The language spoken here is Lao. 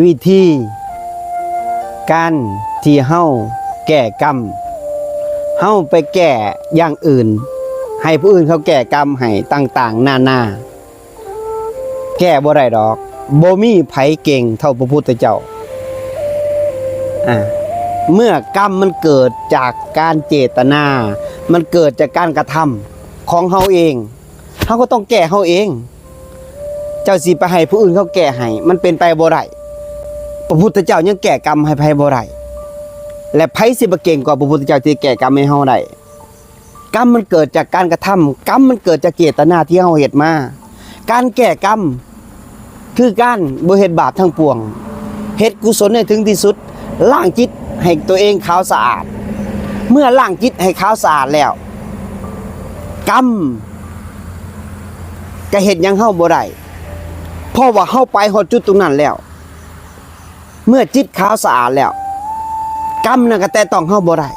ວິທີການທີ່ເຮົາແກ້ກຳ, ເຮົາໄປແກ້ຢ່າງອື່ນ ໃຫ້ຜູ້ອື່ນເຂົາແກ້ກຳໃຫ້ຕ່າງໆນານາ, ແກ້ບໍ່ໄດ້ດອກ. ບໍ່ມີໃຜເກັ່ງເທົ່າພະພຸດທະເຈົ້າ. ອາ ເມື່ອກຳມັນເກີດຈາກການເຈດຕະນາ, ມັນເກີດຈາກການກະທຳຂອງເຮົາເອງ, ເຮົາກໍຕ້ອງແກ້ເຮົາເອງ. ເຈົ້າຊິໄປໃຫ້ຜູ້ອື່ນເຂົາແກ້ໃຫ້ ມັນເປັນໄປບໍ່ໄດ້. ພະພຸດທະເຈົ້າຍັງແກ້ກຳໃຫ້ໃຜບໍ່ໄດ້, ແລະ ໃຜຊິມາເກັ່ງກວ່າພະພຸດທະເຈົ້າທີ່ແກ້ກຳໃຫ້ເຮົາໄດ້? ກຳມັນເກີດຈາກການກະທຳ, ກຳມັນເກີດຈາກເຈດຕະນາທີ່ເຮົາເຮັດມາ. ການແກ້ກຳ ຄືການບໍ່ເຮັດບາບທັງປວງ, ເຮັດກຸສົນໃຫ້ເຖິງທີ່ສຸດ, ລ້າງຈິດໃຫ້ຕົວເອງຂາວສະອາດ. ເມື່ອລ້າງຈິດໃຫ້ຂາວສະອາດແລ້ວ, ກຳກະເຮັດຫຍັງເຮົາບໍ່ໄດ້, ເພາະວ່າເຮົາໄປຮອດຈຸດຕົງນັ້ນແລ້ວ. ເມື່ອຈິດຂາວສະອາດແລ້ວ, ກຳນັ້ນກະແຕະຕ້ອງເຮົາບໍ່ໄດ້.